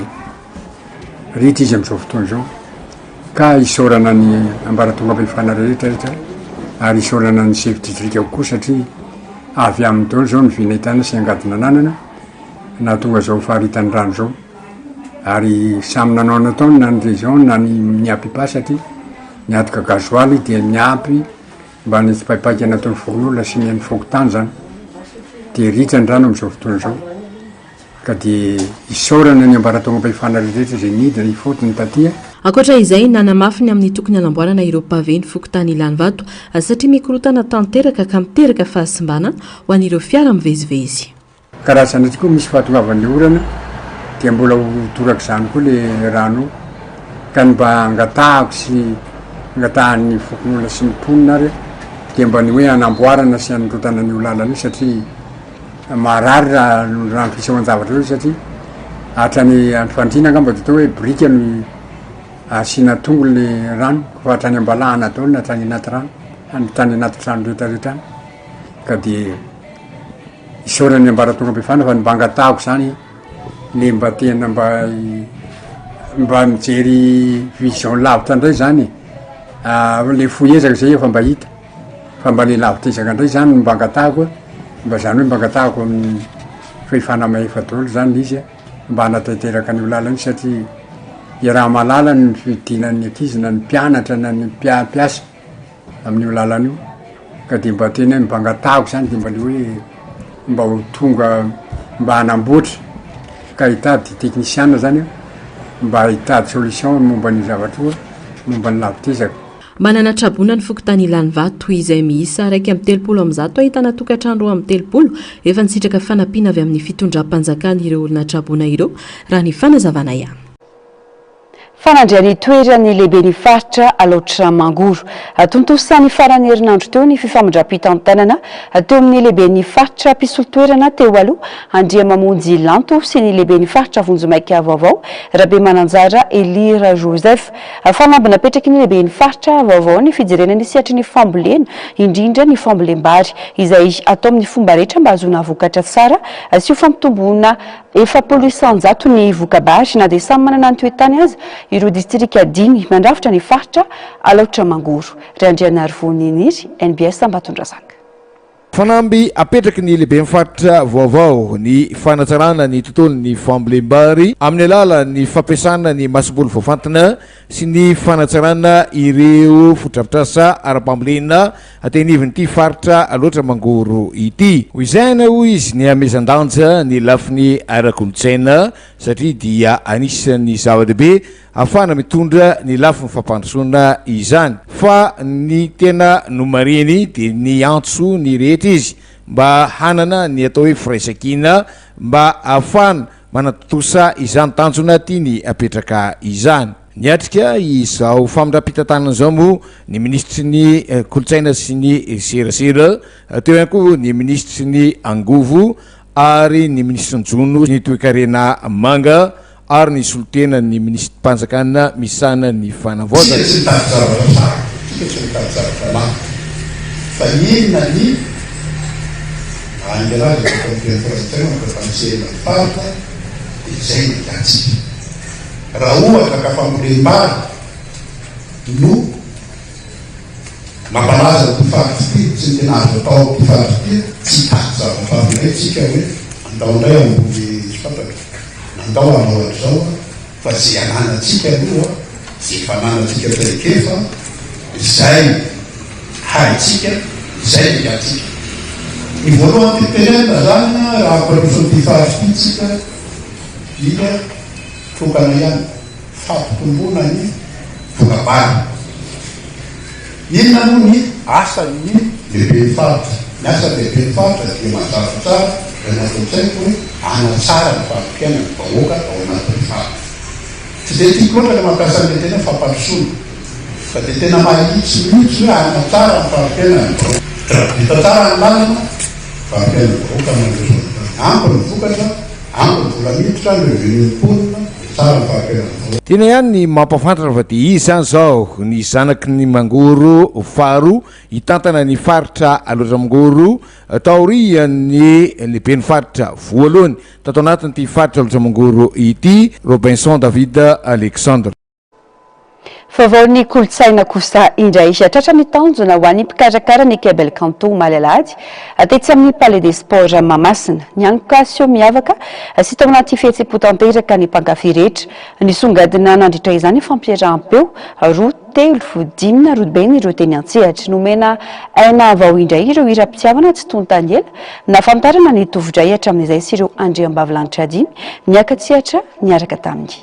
ritra izy am'izao fotoana izao. Ka isaorana ny ambaratongam-pahefana rehetra rehetra ary isaorana ny sefo distrika koa satria avy aminy daholo izao ny vy nahitana sy angady nananana nahatonga izao faharitan'ny rano izao ary samy nanao ny nataony na ny région na ny ny APIPA satria niantoka gasoil dia niampy mba ny tsipaipaika nataon'ny fokonolona sy ny an'ny fokontany zany dia ritra ny rano amin'izao fotoana izao. Ka dia isaorana ny ambaratongam-pahefana rehetra izay nidina ifotony taty. Ankoatra izay, nanamafy ny amin'ny tokony hanamboarana ireo pavé ny fokontany Ilanivato satria mikorontana tanteraka ka miteraka fahasimbana ho an'ireo fiara mivezivezy. Ka raha sanatria koa misy fahatongavan'ilay orana dia mbola ho torak'izany koa ilay rano io. Ka ny mba angatahako sy angatahan'ny fokonolona sy ny mponina ary dia mba ny hoe hanamboarana sy hanondrotana an'io lalana io satria Maharary raha raha ny fisehoan-javatra eo satria hatrany am-pandriana angamba dia atao hoe biriky no asiana tongony le rano fa hatrany am-balahana daholo na hatrany anaty rano, hatrany anaty trano rehetra rehetra any ka dia isaorana ny ambaratongam-pahefana fa ny mba angatahako zany le mba tena mba mba mijery vision lavitra ndray zany e, le fohy ezaka zay efa mba hita. Fa mba le lavitra-ezaka indray zany no mba angatahako a, mba zany hoe mba angatahako amin'ny fahefana mahefa daholo zany le izy a, mba hanatanteraka an'io lalana io satria iaraha-mahalala ny fidinan'ny ankizy na ny mpianatra na ny mpia- mpiasa amin'io lalana io, ka de mba tena hoe mba angatahako zany de mba le hoe mba ho tonga mba hanamboatra ka hitady teknisiana zany a, mba hitady solution momba an'io zavatra io a, momba ny lavitra-ezaka. Manana traboina ny fokontany Ilanivato izay miisa 131 ahitana tokantrano 32 efa nisitraka fanampiana avy amin'ny fitondram-panjakana ireo olona traboina ireo raha ny fanazavana ihany. Fa nandray ny toeran'ny lehiben'ny faritra Alaotra Mangoro. Tontosa ny faran'ny herinandro teo ny fifamindram-pitantanana teo amin'ny lehiben'ny faritra mpisolo toerana teo aloha Andriamamonjy Lanto sy ny lehiben'ny faritra vonjimaika vaovao Rabemananjara Elie Rajoseph. Fanamby napetraky ny lehiben'ny faritra vaovao ny fijerena ny sehatry ny fambolena, indrindra ny fambolem-bary, izay atao amin'ny fomba rehetra mba hahazoana vokatra tsara sy ho fampitomboana 40% ny voka-bary na dia samy manana ny toe-tany aza ireo distrika dimy mandrafitra ny faritra Alaotra Mangoro. Randrianarivony Niry, NBS Ambatondrazaka. Fanamby apetraky ny lehiben'ny faritra vaovao ny fanatsarana ny tontolon'ny fambolem-bary amin'ny alalan'ny fampiasana ny masomboly voafantina sy ny fanatsarana ireo fotodrafitrasa ara-pambolena aty anivon'ity faritra Alaotra Mangoro ity. Ho ezahina hoy izy ny hamezan-danja ny lafiny ara-kolontsaina satria dia anisan'ny zava-dehibe Ahafahana mitondra ny lafiny fampandrosoana izany. Fa ny tena nomarihiny dia niantso ny rehetra izy mba hanana ny atao hoe firaisankina mba ahafahana manatontosa izany tanjona tiany apetraka izany. Niatrika izao famindram-pitantanana izao moa ny minisitry ny kolontsaina sy ny serasera, teo ihany koa ny minisitry ny angovo ary ny minisitry ny jono sy ny toekarena manga. ary ny solontenan'ny minisitrim-panjakana misahana ny fanavaozana. Tsika tsy mitady zavatra sarotra, tsika tsy mitady zavatra mafy, fa inona ny mahaingana azy afaka miteny frantsay mampifampitsehina ny faritra dia izay no tiantsika. Raha ohatra ka fambolem-bary no Mampalaza ity faritra ity, tsy ny tena azo atao amin'ity faritra ity, tsy hitady zavatra hafa indray tsika hoe andao indray hamboly tsy fantatro, na andao hanao an'izao fa izay ananantsika aloha, izay efa ananantsika traikefa, izay haintsika, izay no tiantsika. Ny voalohany tiako tenenina izany raha hampandroso an'ity faritra ity tsika dia tokana ihany. Fampitomboana ny voka-bary. Inona moa ny asan'ny lehiben'ny faritra? Ny asan'ny lehiben'ny faritra dia mazava tsara raha ny ato an-tsaiko hoe hanatsara ny fari-piainan'ny vahoaka ao anatin'ny faritra. Tsy dia tiako loatra ilay mampiasa an'ilay teny hoe fampandrosoana fa dia tena mahitsy mihitsy hoe hanatsara ny fari-piainan'ny vahoaka. Raha vita tsara ny lalana, fari-piainan'ny vahoaka mandroso avy hatrany. Ampy ny vokatra, ampy ny vola miditra, ny revenu-n'ny mponina. Tsara ny fari-piainana. Tiana ihany ny mampahafantatra fa dia izy izany izao ny zanaky ny Mangoro faharoa hitantana ny faritra Alaotra Mangoro taorian'ny lehiben'ny faritra voalohany tato anatin'ity faritra Alaotra Mangoro ity, Robinson David Alexandre. Vaovaon'ny kolontsaina kosa indray. Tratra ny tanjona ho an'ny mpikarakara ny Kebel Kanto omaly alahady, tetsy amin'ny Palais des Sports Mahamasina. Nianoka seho miavaka sy tao anaty fihetseham-po tanteraka ny mpankafy rehetra. Nisongadina nandritra izany fampiaraham-peo roa, telo, dimy na roa ireo teny an-tsehatra. Nomena aina vao indray ireo hiram-pitiavana tsy tontan'ny ela, nahafantarana ny Tovodray hatramin'izay sy ireo andriambavilanitra dimy niaka-tsehatra niaraka taminy.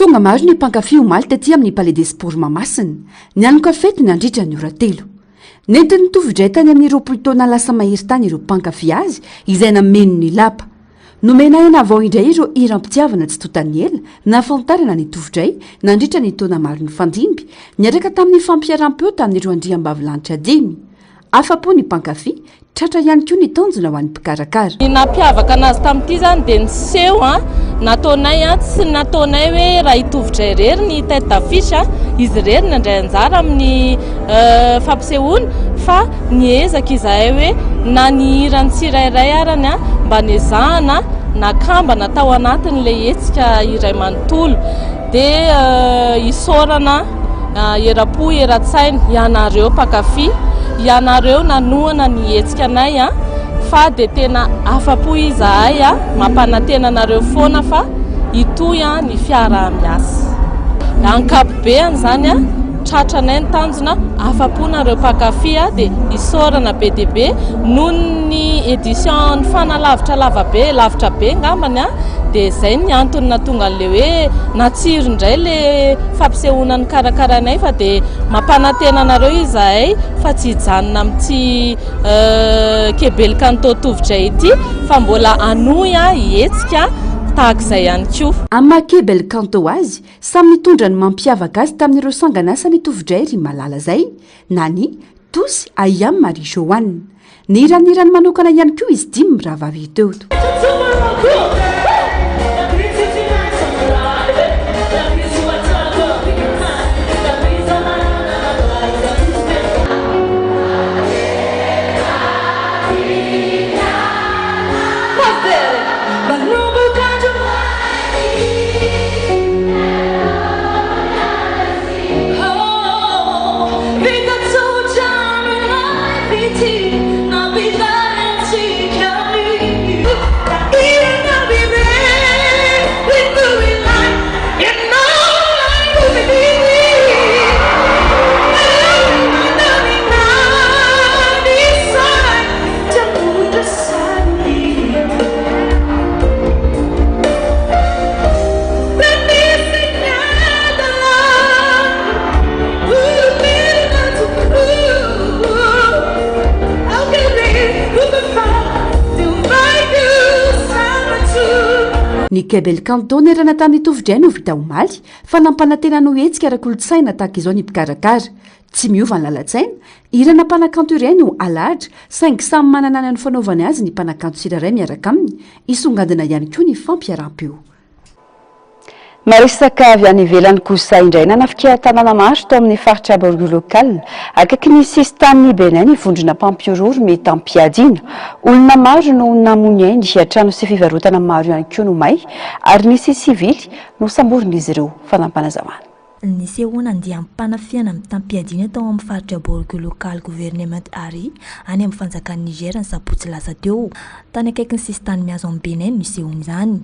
Tonga maro ny mpankafy omaly taty amin'ny Palais des Sports Mahamasina. Nianoka fety nandritra ny ora telo. Nentin'ny Tovidray tany amin'ny 20 taona lasa mahery tany ireo mpankafy azy izay nameno ny lapa. Nomena aina vao indray ireo hiram-pitiavana tsy tontan'ny ela nahafantarana ny Tovidray nandritra ny taona maro nifandimby, niaraka tamin'ny fampiaraham-peo tamin'ireo andriambavilanitra dimy. Afa-po ny mpankafy, tratra ihany koa ny tanjona ho an'ny mpikarakara. Ny nampiavaka anazy tamin'ity izany dia ny seho nataonay, tsy nataonay hoe raha i Tovodray irery ny tête d'affiche, izy irery no nandray anjara amin'ny fampisehoana fa niezaka izahay hoe na ny hiran'ny tsirairay arany mba nezahana nakambana tao anatin'ilay hetsika iray manontolo. Dia isaorana eram-po eran-tsaina ianareo mpankafy, ianareo nanohana ny hetsika anay fa dia tena afa-po izahay, mampanantena anareo foana fa hitohy ny fiaraha-miasa. Ankapobeany izany tratranay ny tanjona, afa-po nareo mpankafy dia isaorana be dia be noho ny édition nifanalavitra lava be, lavitra be angambany. Dia izay ny antony nahatonga an'ilay hoe natsiro indray ilay fampisehoana nokarakarainay fa dia mampanantena anareo izahay fa tsy hijanona amin'ity Kebel Kanto Tovotray ity fa mbola hanohy hihetsika tahaka izay ihany koa. Amin'ny maha Kebel Kanto azy, samy nitondra ny mampiavaka azy tamin'ireo sangan'asany i Tovodray ry Malala izay na ny Tous I am Marie Joanne. Nihira ny hirany manokana ihany koa izy dimy mirahavavy teo. Ny Quai Bel Canto nierana tamin'ny Tovo-dray no vita omaly fa nampanantena hanao hetsika ara-kolontsaina tahaka izao ny mpikarakara. Tsy miova ny lalan-tsaina, hirana mpanakanto iray no alahatra saingy samy manana ny fanaovany azy ny mpanakanto tsirairay miaraka aminy, hisongadina ihany koa ny fampiaraham-peo. Maresaka avy any ivelany kosa indray, nanafika tanàna maro tao amin'ny faritra Borgou Local, akaiky ny sisintanin'i Bénin ny vondrona mpampihorohoro mitam-piadiana. Olona maro no namoy ny ainy, trano sy fivarotana maro ihany koa no may ary nisy sivily nosamborin'izy ireo. Fanampinazavana. Nisehoana andiam-panafihana mitam-piadiana tao amin'ny faritra Borgou Local Government Area, any amin'ny fanjakan'i Niger ny sabotsy lasa teo. Tany akaikin'ny sisintany mihazo an'i Bénin no nisehoan'izany.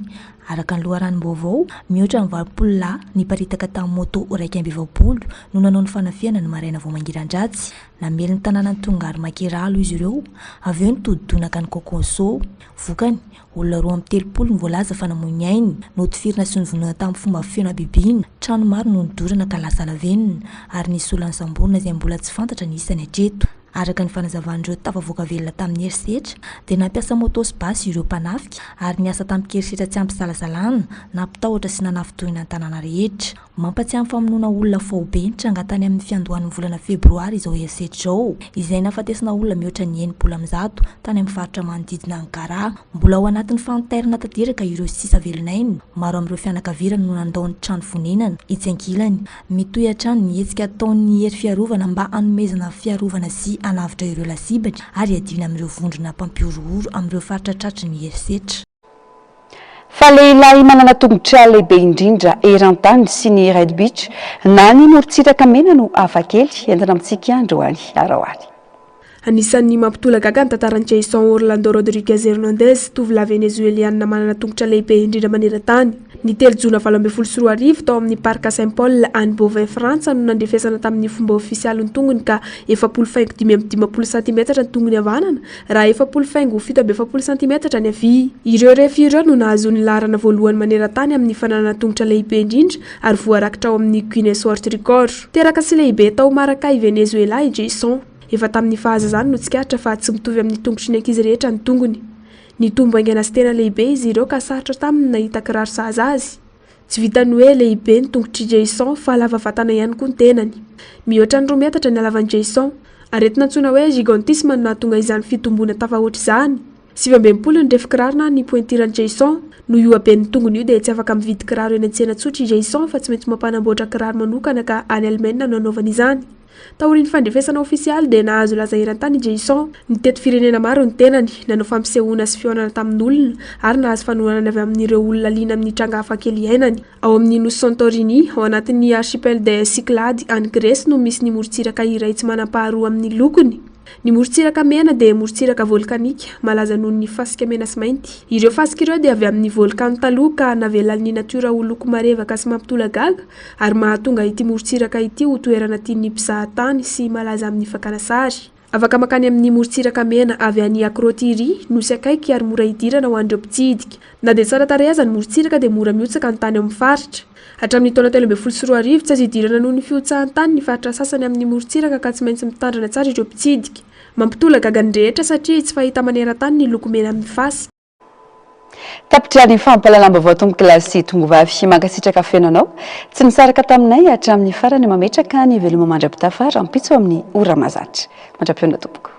Araka ny loharanom-baovao, mihoatra ny 80 lahy niparitaka tamin'ny moto 41 no nanao ny fanafihana ny maraina vao mangiran-dratsy. Namely ny tanànan'i Tongary Makiralo izy ireo, avy eo nitodi-doha nankany Kokonso. Vokany, olona 32 no voalaza fa namoy ny ainy. Notifirina sy novonoina tamin'ny fomba feno habibiana, trano maro no nodorana ka lasa lavenona, ary nisy olona nosamborina izay mbola tsy fantatra ny isany hatreto. Araka ny fanazavan'ireo tafavoaka velona tamin'ny herisetra dia nampiasa moto sy basy ireo mpanafika ary niasa tamin-kerisetra tsy ampisalasalana, nampitahotra sy nanafintohina ny tanàna rehetra. Mampatsiahy ny famonoana olona faobe nitranga tany amin'ny fiandohan'ny volana febroary izao herisetra izao, izay nahafatesana olona mihoatra ny 160 tany amin'ny faritra manodidina an'i Gara. Mbola ao anatin'ny fahantairana tanteraka ireo sisa velon'aina. Maro amin'ireo fianakavirana no nandao ny trano fonenana. Etsy ankilany, Mitohy hatrany ny hetsika ataon'ny hery fiarovana mba hanomezana fiarovana sy hanavotra ireo lasibatra ary hiadiana amin'ireo vondrona mpampihorohoro amin'ireo faritra tratry ny herisetra. Fa lehilahy manana tongotra lehibe indrindra eran-tany sy ny Red Beach na ny morontsiraka mena no hafakely entina amintsika androany. Araho ary. Anisan'ny mampitolagaga ny tantaran'i Jeison Orlando Rodriguez Hernandez, tovolahy Venezoeliana manana tongotra lehibe indrindra maneran-tany. Ny telo jona 2018, tao amin'ny Parc Saint Paul any Beauvais, Frantsa no nandrefesana tamin'ny fomba ofisialy ny tongony ka 40 faingo 55 santimetatra ny tongony havanana raha 40 faingo 47 santimetatra ny havia. Ireo refy ireo no nahazoany ny laharana voalohany maneran-tany amin'ny fananana tongotra lehibe indrindra ary voarakitra ao amin'ny Guinness World Record. Teraka sy lehibe tao Maracay, Venezuela i Jeison. Efa tamin'ny fahazazany no tsikaritra fa tsy mitovy amin'ny tongotry ny ankizy rehetra ny tongony. Nitombo haingana sy tena lehibe izy ireo ka sarotra taminy ny nahita kiraro sahaza azy. Tsy vitan'ny hoe lehibe ny tongotr'i Jason fa lava vatana ihany koa ny tenany. Mihoatra ny roa metatra ny halavan'i Jason. Aretina antsoina hoe gigantisme no nahatonga izany fitomboana tafahoatra izany. 69 ny refy kiraro na ny pointure-n'i Jason. Noho io haben'ny tongony io dia tsy afaka mividy kiraro eny an-tsena tsotra i Jason fa tsy maintsy mampanamboatra kiraro manokana ka any Alemaina no anaovany izany. Taorian'ny fandrefesana ofisialy dia nahazo laza eran-tany i Jason. Nitety firenena maro ny tenany, nanao fampisehoana sy fihaonana tamin'olona, ary nahazo fanohanana avy amin'ireo olona liana amin'ny tranga hafakely iainany. Ao amin'ny nosy Santorini, ao anatin'ny Archipel des Cyclades any Gresy no misy ny morontsiraka iray tsy manam-paharoa amin'ny lokony. Ny morontsiraka mena dia morontsiraka volkanika, malaza noho ny fasika mena sy mainty. Ireo fasika ireo dia avy amin'ny volkano taloha ka navelan'ny natiora ho loko marevaka sy mampitolagaga, ary mahatonga ity morontsiraka ity ho toerana tian'ny mpizaha tany sy malaza amin'ny fakana sary. Afaka mankany amin'ny morontsiraka mena avy any Akrotiri, nosy akaiky ary mora idirana ho an'ireo mpitsidika. Na dia tsara tarehy aza ny morontsiraka dia mora mihotsaka ny tany ao amin'ny faritra. Hatramin'ny taona 2013, tsy azo idirana noho ny fihotsahan-tany ny faritra sasany amin'ny morontsiraka ka tsy maintsy mitandrina tsara ireo mpitsidika. Mampitolagaga ny rehetra satria tsy fahita maneran-tany ny loko mena amin'ny fasika. Tapitra ny fampahalalam-baovao tompokolahy sy tongovavy. Mankasitraka feno anao tsy nisaraka taminay hatramin'ny farany. Mametraka ny veloma mandra-pitafa rahampitso amin'ny ora mahazatra. Mandra-pihaona tompoko.